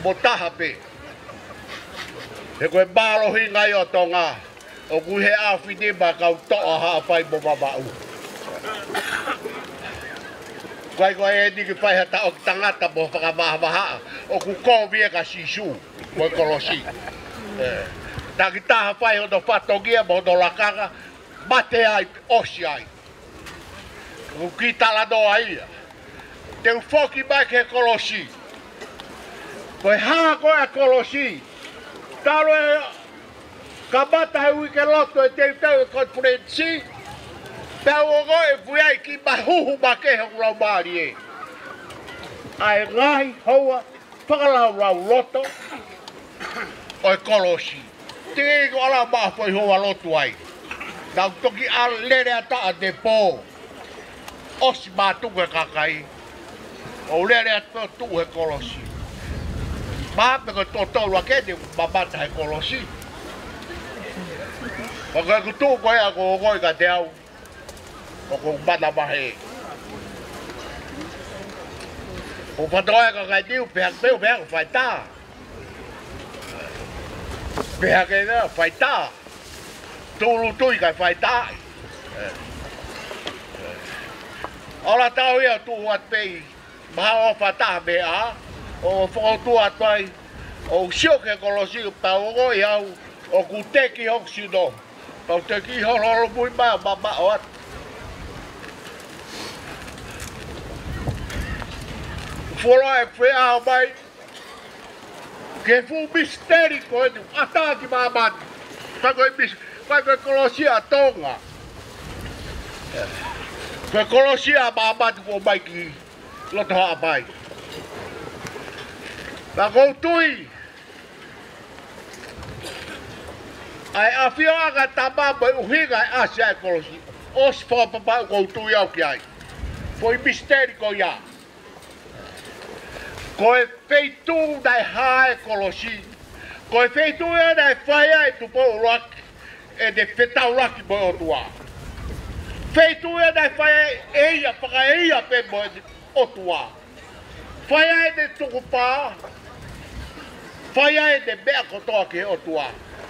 Mo taha pē. He ko e mālohinga ia ʻo Tonga, ʻoku ʻi he ʻaofinima kau toʻa Haʻapai mo Vavaʻu. Ko e ʻai ko eni ke fai ha taʻoki tangata mo fakavahavahaʻa, ʻoku kovi ē kia Sīsū mo e kolosi. Ē, taki taha fai hono fatongia mo hono lakanga, mate ai, ʻosi ai. ʻOku kiʻi talanoa ia. Te u foki mai ki he kolosi. Ko e hā ko ē ʻa e kolosi? Talu e kamata he uike lotu e teuteu e konifelenisi, pea u ongoʻi e fui ai ki mahuhu makehe hoku laumālie ʻa e ngaahi houa fakalaulauloto ʻo e kolosi. Te ke ʻalu maʻa foʻi houa lotu ai. Naʻa ku toki ʻalu lele atu ʻa e pō. ʻOsi mātuku e kakai. ʻO lele atu tuʻu he kolosi. Mahalo pē ko e totolu ake te u mamata he kolosi. Ka ko ʻeku tuʻu ko ē ʻoku ou ongoʻi kiate au, ʻoku ou manavahē. ʻOku ou fakatokangaʻi e kakai ni, pehē pē, pehē ʻoku faitā. Pehē ke na faitā. tūʻulutui kae faitaaʻi. ʻE. ʻOla tau ia tuʻu atu pē ʻi mahaofa taha meʻa, ʻo fokotuʻu atu ai, ʻo sio ki he kolosi pea ongoʻi au, ʻoku teki hoku sino. Pea u teki holoholo mui mai ʻo mamaʻo atu. Fuoloa e feʻao mai, ki he fuʻu misiteli ko eni, ʻatā ki māmani. Fai ko e mis-, fai ko e kolosi ʻa Tonga. Ko e kolosi ʻa māmani ko mai ki loto Haʻapai. Pea ʻoku ou tui, ʻa e ʻafioʻanga ʻa e Tamai mo e ʻuhinga e ʻasi ʻa e kolosi. ʻOsi fakapapau ʻoku ou tui au ki ai. Foʻi misiteli ko ia. Ko e feituʻu naʻe hā e kolosi. Ko e feituʻu ia naʻe fai ai ʻe Tupou ʻUluaki ʻene fetaulaki mo e ʻOtua. Feituʻu ia naʻe fai ai ʻe ia, fakaeia pē mo e ʻOtua. Fai ai ʻene tukupā. Fai ai ʻene meʻa kotoa ki he ʻOtua.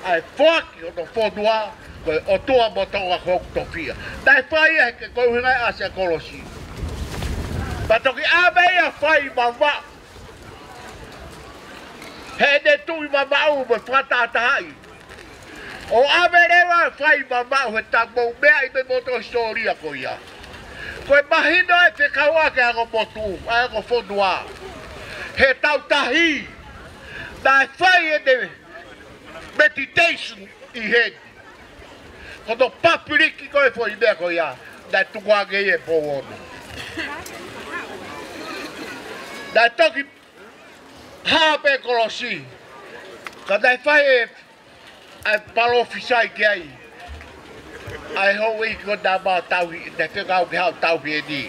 ʻA e foaki hono fonua, ko e ʻOtua mo Tonga ko hoku tofiʻa. Naʻe fai ia he ko e ʻuhinga e ʻasi ʻa e kolosi. Pea toki ʻave ia ʻo fai Vavaʻu. Heʻene tui Vavaʻu mo e fakatahatahaʻi. ʻO ʻave leva ʻo fai Vavaʻu he tau mou meaʻi mei moto hisitōlia ko ia. Ko e mahino e fekauʻaki ʻa e ongo motu, ʻa e ongo fonua. He tau tahi, naʻe fai ʻene meditation ʻi heni. Ko hono papiliki ko e foʻi meʻa ko ia, naʻe tukuange ia he Pou Ono. Naʻe toki hā pē kolosi, ka naʻe fai e, ʻa e palōfisai ki ai. ʻA e houʻeiki ko Tamau tauhi, naʻe fekau ke haʻu tauhi eni.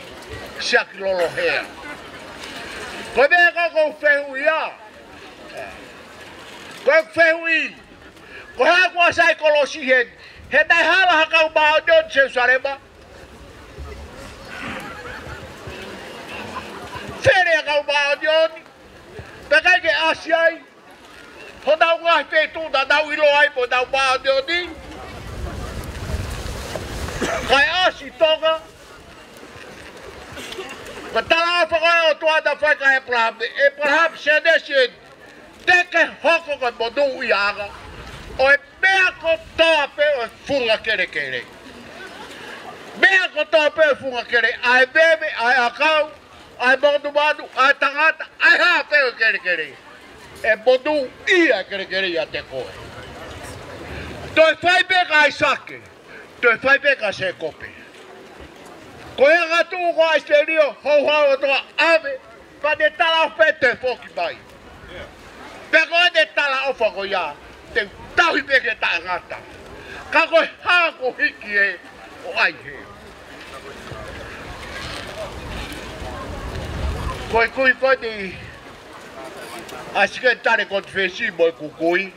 Siaki Lolohea. Ko e meʻa ko ē ʻoku ou fehuʻi ia. Ko e fehuʻi. Ko e hā kuo ʻasi ai e kolosi heni. He naʻe hala ha kau māʻoniʻoni Selusalema. Fele ha kau māʻoniʻoni. Pea ʻikai ke ʻasi ai. Honau ngaahi feituʻu naʻa nau ʻilo ai mo nau māʻoniʻoni. Kae ʻasi Tonga. Ko e talaʻofa ko ē ʻa e ʻOtua naʻe fai kia ʻĒpalahame. ʻĒpalahame, Sēnesi eni. Te ke hoko ko e monūʻiaʻanga ʻo e meʻa kotoa pē ʻo e funga kelekele. Meʻa kotoa pē ʻo e funga kelekele. ʻA e veve, ʻa e ʻakau, ʻa e monumanu, ʻa e tangata, ʻa e hā pē ʻo e kelekele. ʻE monūʻia e kelekele ʻiate koe. Toe fai pē kia ʻAisake. Toe fai pē kia Sēkope. Ko e angatuʻu ko ʻAisake, houhau ʻOtua ʻave, pea ne talaʻofa pē te foki mai. Pea ko ʻene talaʻofa ko ia, te u tauhi pē ke taʻengata. Ka ko e hā kuo hiki ē ʻo ʻai hē. Ko e kui ko eni ʻa e Sekelitali Konifelenisi mo ʻeku kui.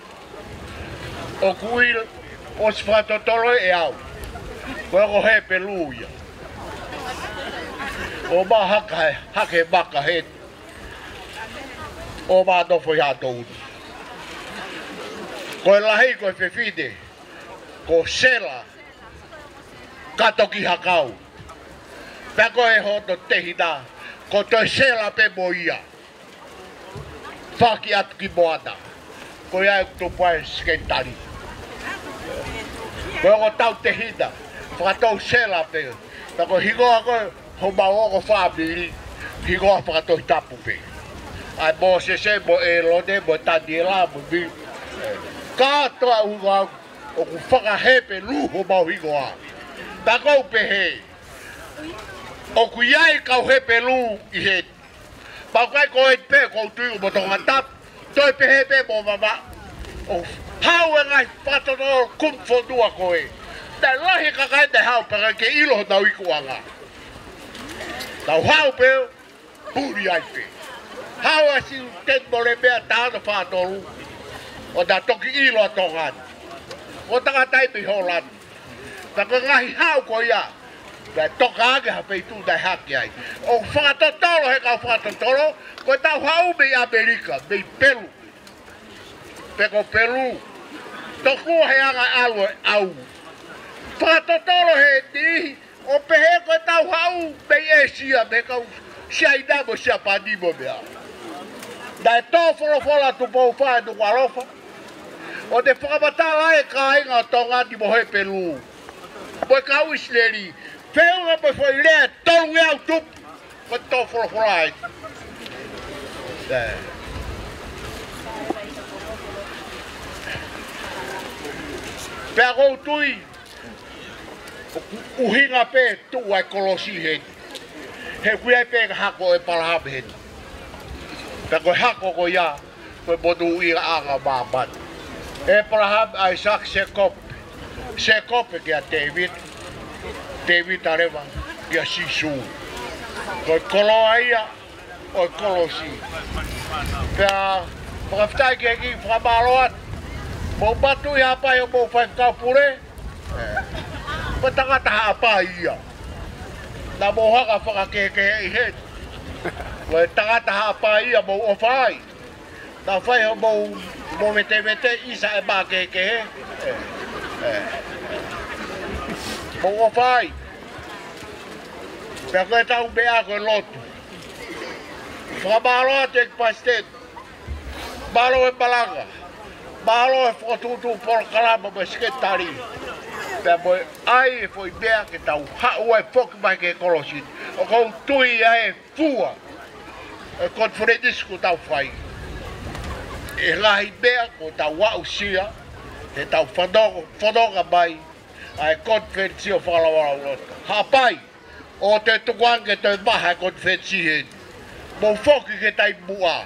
ʻOku ʻi, ʻosi fakatotolo ʻe au. Ko e ongo Hepelū ia. ʻO mā haka he, hake maka he. ʻO mā nofo ʻi Haʻatouni. Ko e lahi ko e fefine. Ko Sela. Kato ki Hakau. Pea ko e hoto tehina. Ko toe Sela pē mo ia. Faki atu ki Moana. Ko ia ʻoku tupu ai e Sekelitali. Ko e ongo tau tehina. Fakatou Sela pē. Pea ko e hingoa ko ē homau ongo fāmili. Hingoa fakatohitapu pē. ʻA e Mōsese mo ʻĒlone mo Taniela mo mi. Kātoa ʻuhinga ʻoku fakahepelū homau hingoa. Pea ʻoku ou pehē. ʻOku ʻi ai e kau Hepelū ʻi heni. Pea ʻoku ʻikai ko eni pē ʻoku ou tui ʻoku mo Tongatapu, toe pehē pē mo Vavaʻu. ʻOku haʻu e ngaahi fakatotolo kumi fonua ko ē. Naʻe lahi e kakai naʻe haʻu pea ʻikai ke ʻilo honau ikuʻanga. Nau haʻu pē ʻo puli ai pē. Haʻu ʻa Siuteni Molomona taha ono fā tolu. ʻO na toki ʻilo ʻa Tonga ni. ʻO tangata ia mei Hōlani. Pea ko e ngaahi haʻu ko ia, naʻe toka ange ha feituʻu naʻe hake ai. ʻOku fakatotolo he kau fakatotolo, ko e tau haʻu mei ʻAmelika, mei Pelu. Pe ko Pelu. Tokua he anga ʻalu e ʻau. Fakatotolo he niʻihi, ʻo pehē ko e tau haʻu mei ʻĒsia, mei he kau Siaina mo Siapani mo e meʻa. Naʻe tō folofola Tupou Fā ʻi Nukuʻalofa, ʻo ne fakamatala e kāinga ʻo Tonga ni mo Hepelū, mo e kau ʻIsileli, feʻunga mo e foʻi lea ʻe tolungeau tupu, ko e tō folofola ai. Ē. Pea ʻoku ou tui, ʻuhinga pē tuʻu ai e kolosi heni. He ʻoku ʻi ai pē hako ʻo ʻĒpalahame heni. Pea ko e hako ko ia, ko e monūʻiaʻanga māmani. ʻĒpalahame, ʻAisake, Sēkope. Sēkope kia Tēvita. Tēvita leva kia Sīsū. Ko e koloa ia ʻo e kolosi. Pea fakafetaʻi ki he ʻEiki, fakamālō atu. Mou matuʻi Haʻapai hoʻomou faifekau pule. Ē, ko e tangata Haʻapai ia. Naʻa mou hanga ʻo fakakehekeheʻi heni. Ko e tangata Haʻapai ia mou ʻofa ai. Naʻa fai hoʻomou, mou vetevete ʻi sa e mā kehekehe. Ē, ē. Mou ʻofa ai. Pea ko e tau meʻa ko e lotu. Fakamālō atu ʻEiki Palesiteni. Mālō e malanga. Mālō e fokotuʻutuʻu polokalama mo e sekelitali. Pea mo e ʻai e foʻi meʻa ke tau haʻu ai foki mai ki he kolosi. ʻOku ou tui ʻa e fua e konifelenisi kuo tau fai, ʻi he ngaahi meʻa kuo tau aʻusia, he tau fanongo, fononga mai ʻa e konifelenisi ʻo fakalaulauloto. Haʻapai, ʻoua te tukuange ke toe maha e konifelenisi heni. Mou foki ki he taimi muʻa.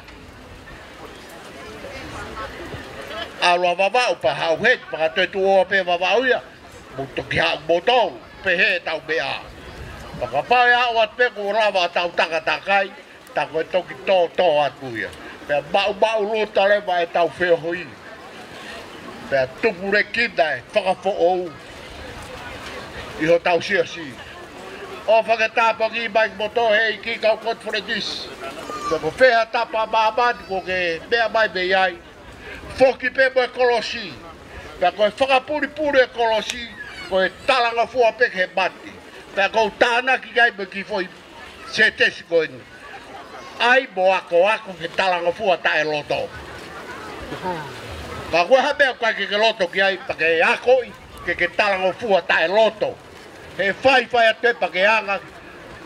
ʻAlu ʻo Vavaʻu pea haʻu heni, pea ka toe tuʻu ʻo pē Vavaʻu ia, mou toki haʻu moutolu, pehē ʻetau meʻa. Pea kapau ʻe aʻu atu pē kuo lava ʻetau takatakai, tā ko e toki tōtō atu ia. Pea maʻumaʻuluta leva ʻetau feohi. Pea tupulekina e fakafoʻou ʻi hotau siasi. ʻOfa ke tāpuakiʻi mai kimoutolu ʻe he ʻEiki kau konifelenisi. Pea ko fē ha tapa ʻo māmani kuo ke meʻa mai mei ai, foki pē mo e kolosi. Pea ko e fakapulipuli e kolosi, ko e talangofua pē ki he mate. Pea ʻoku ou tānaki ki ai mo e kiʻi foʻi sētesi ko eni. ʻAi mo akoako he talangofua taʻeloto. Ka ko e hā e meʻa ʻoku ʻikai ke ke loto ki ai, pea ke akoʻi ke ke talangofua taʻeloto. He faifai atu pē pea ke anga,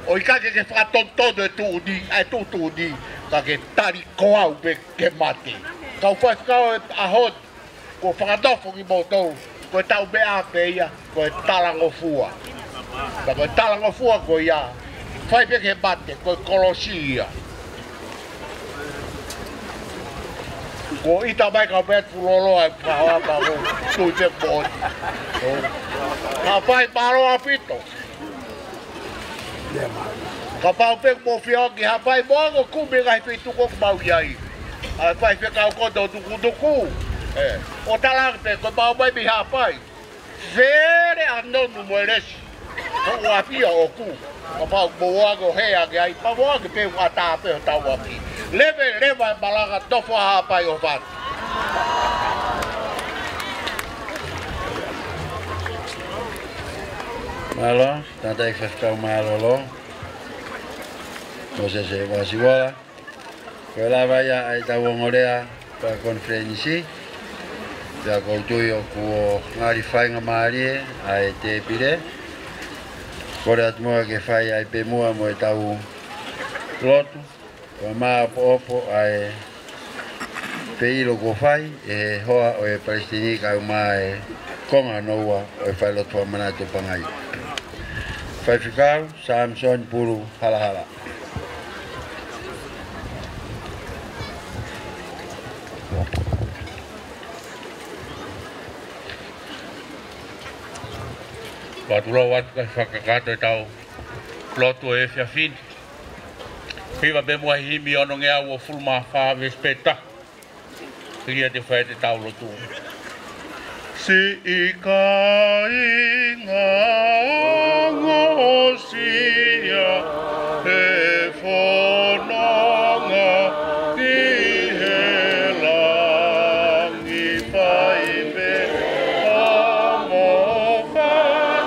ʻo ʻikai ke ke fakatonutonu e tuʻutuʻuni, ʻa e tuʻutuʻuni, ka ke tali ko au pē ke mate. Kau faifekau ʻo e ʻaho ni, kuo fakanofo kimoutolu, ko e tau meʻa pē ia, ko e talangofua. Ka ko e talangofua ko ia, fai pē ke mate, ko e kolosi ia. Kuo ʻita mai kau pē atu lolo ai, pea hoa pea ko tui pē ko ʻoni. Haʻapai, mālō ʻaupito. Kapau pē ʻoku mou fie ō ki Haʻapai, mou ō ʻo kumi e ngaahi feituʻu ʻoku mau ʻi ai. ʻA e faifekau ko ē ʻo Nukunuku. Ē, ʻo talaange pē, ko e mau mai mei Haʻapai. Fele ʻa Nonu mo ʻElesi. Ko ʻeku ʻapi ia ʻoʻoku. Kapau ʻoku mou ō ange ʻo hē ange ai, pea mou ō ange pē ʻo ʻatā pē hotau ʻapi. Leveleva e malanga, nofo ā Haʻapai, ʻofa atu. Mālō, tangataʻeiki faifekau mālōlō, Mōsese Vasivola. Ko e lava ia ʻa ʻetau ongo lea fakakonifelenisi. Pea ʻoku ou tui ʻoku ngali faingamālie ʻa e tēpile. Kole atu muʻa ke fai ai pē muʻa mo ʻetau lotu. Ko e māʻopoʻopo ʻa e feʻilo kuo fai ʻe he hoa ʻo e Palesiteni kae ʻumaʻā e konga hono ua ʻo e failotu fakamanatu ʻo Pangai. Faifekau Samisoni Pulu Halahala. Ua tulo atu kae fakakakato ʻetau lotu ʻo e efiafi ni. Hiva pē muʻa e himi onongeau uofulu mā fā, veesi pē taha. Pea te u fai ʻetau lotu. Siʻi kāinga ongosia he fononga ki he langi, fai pē hoʻomo fai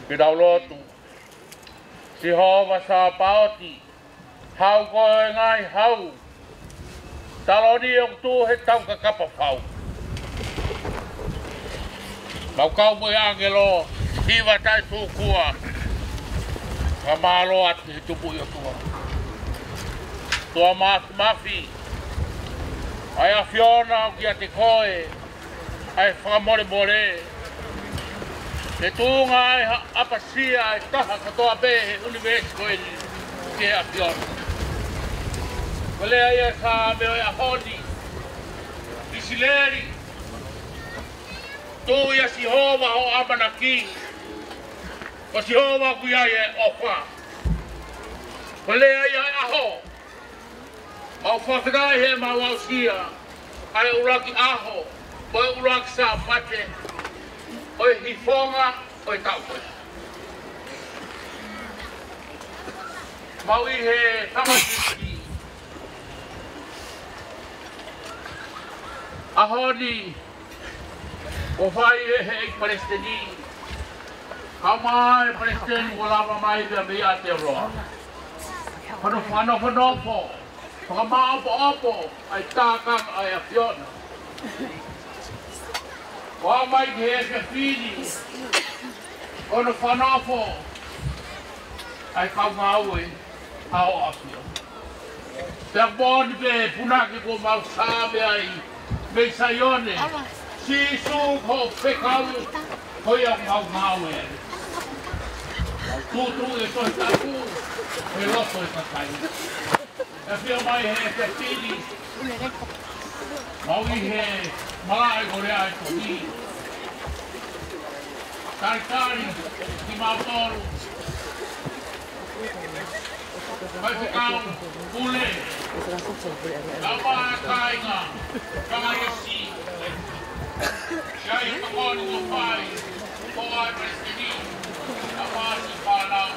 Ke tau lotu. Sihova Sapaoti, hau ko e ngaahi hau, taloni ʻoku tuʻu he taukakapa fau. Mau kau mo e ʻāngelo, hiva taʻetūkua, fakamālō atu he Tupuʻi ʻOtua. ʻOtua Māfimafi, ʻa e ʻAfiona ʻoku ʻiate koe, ʻa e fakamolemole, ʻe tuʻunga ai ha ʻapasia ʻa e taha kotoa pē he ʻunivēsi ko eni ki he ʻAfiona. Ko e lea ia ʻa e Saame ʻo e ʻaho ni, ʻIsileli, tuʻu ʻia Sihova ho ʻamanaki, ko Sihova ʻoku ʻi ai ʻa e ʻofa. Ko e lea ia ʻa e ʻaho, mau fakafetaʻi he mau aʻusia ʻa e ʻuluaki ʻaho, mo e ʻuluaki Sāpate ʻo e hifonga ʻo e taʻu ko eni. Mau ʻi he fakaʻaho ni, ʻaho ni, ʻoku fai ʻe he ʻEiki Palesiteni, kau mai e Palesiteni kuo lava mai pea mei Aotearoa. Fano, fano, fano, fo. Fakamāʻopoʻopo ʻa e tākanga ʻa e ʻAfiona. Kuo aʻu mai ki he efiafi ni, ko hono fano ʻa e kau ngāue ʻa ho ʻAfiona. Pea moʻoni pē punake kuo mau saame ai mei Saione, Sīsū ko ho fekau, ko ia mau ngāue ai. Tūtū e Tohi Tapu he loto e kakai. ʻAfio mai he efiafi ni, mau ʻi he malaʻe ko e Lea ʻa e Tohi. Talitali kimautolu, Faifekau Pule, kau mai e kāinga, kau mai e si. Ia, ia, ka ko eni ʻoku fai, ko e Palesiteni, kau mai e si fānau.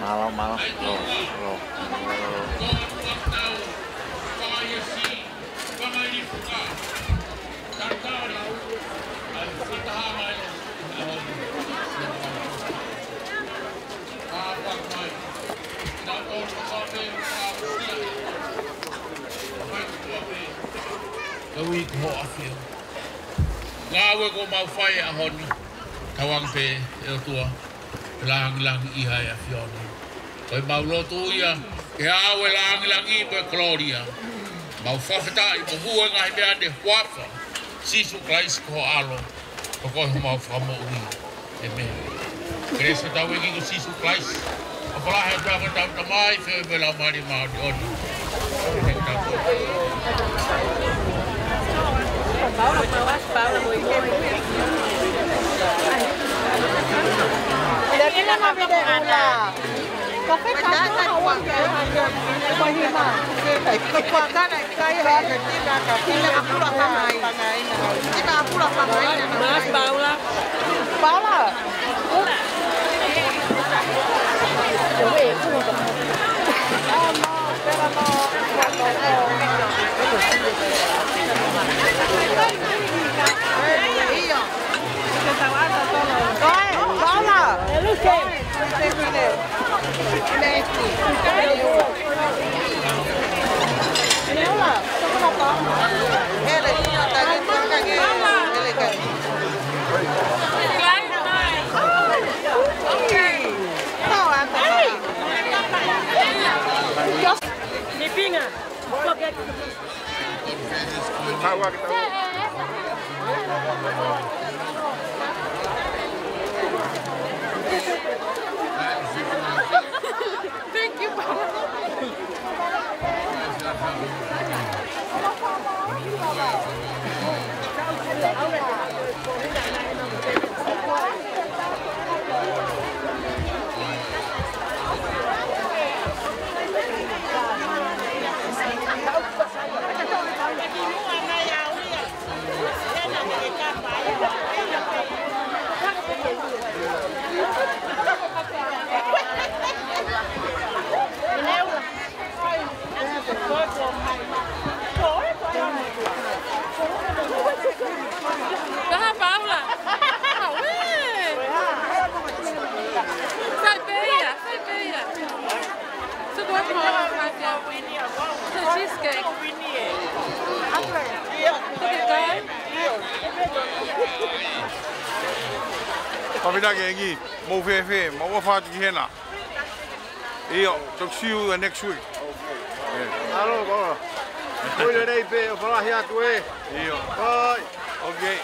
Mālō, mālō. Lō, lō. Ka ui ko ho ʻAfio. Ngāue kuo mau fai he ʻaho ni. Tauange pē ʻe ʻOtua, langilangiʻia e ʻAfiona. Ko e mau lotu ia, ke ʻave e langilangi mo e kolōlia. Mau fakafetaʻi mo hū e ngaahi meʻa ni he huafa ʻo Sīsū Kalaisi ko ho ʻAlo, ko homau Fakamoʻui. ʻĒmeni. Kelesi ʻa hotau ʻEiki ko Sīsū Kalaisi, ʻofa lahi ʻa e ʻOtua ko hotau Tamai, feohi mo e Laumālie Māʻoniʻoni. Mas Paula. Paula. Paula. Thank you, Papa. Taha, Paula. Aue. Sai pē ia, sai pē ia. Tuku atu mo e fai pē. It's a cheesecake. Okay, go. Pāpina ke ngi, mou fēfē, mou ʻofa atu ki hena. ʻIo, talk to you next week. ʻAlo, ʻalu. Ko ia nei pē, ʻofa lahi atu ē. ʻIo. Bye. Okay.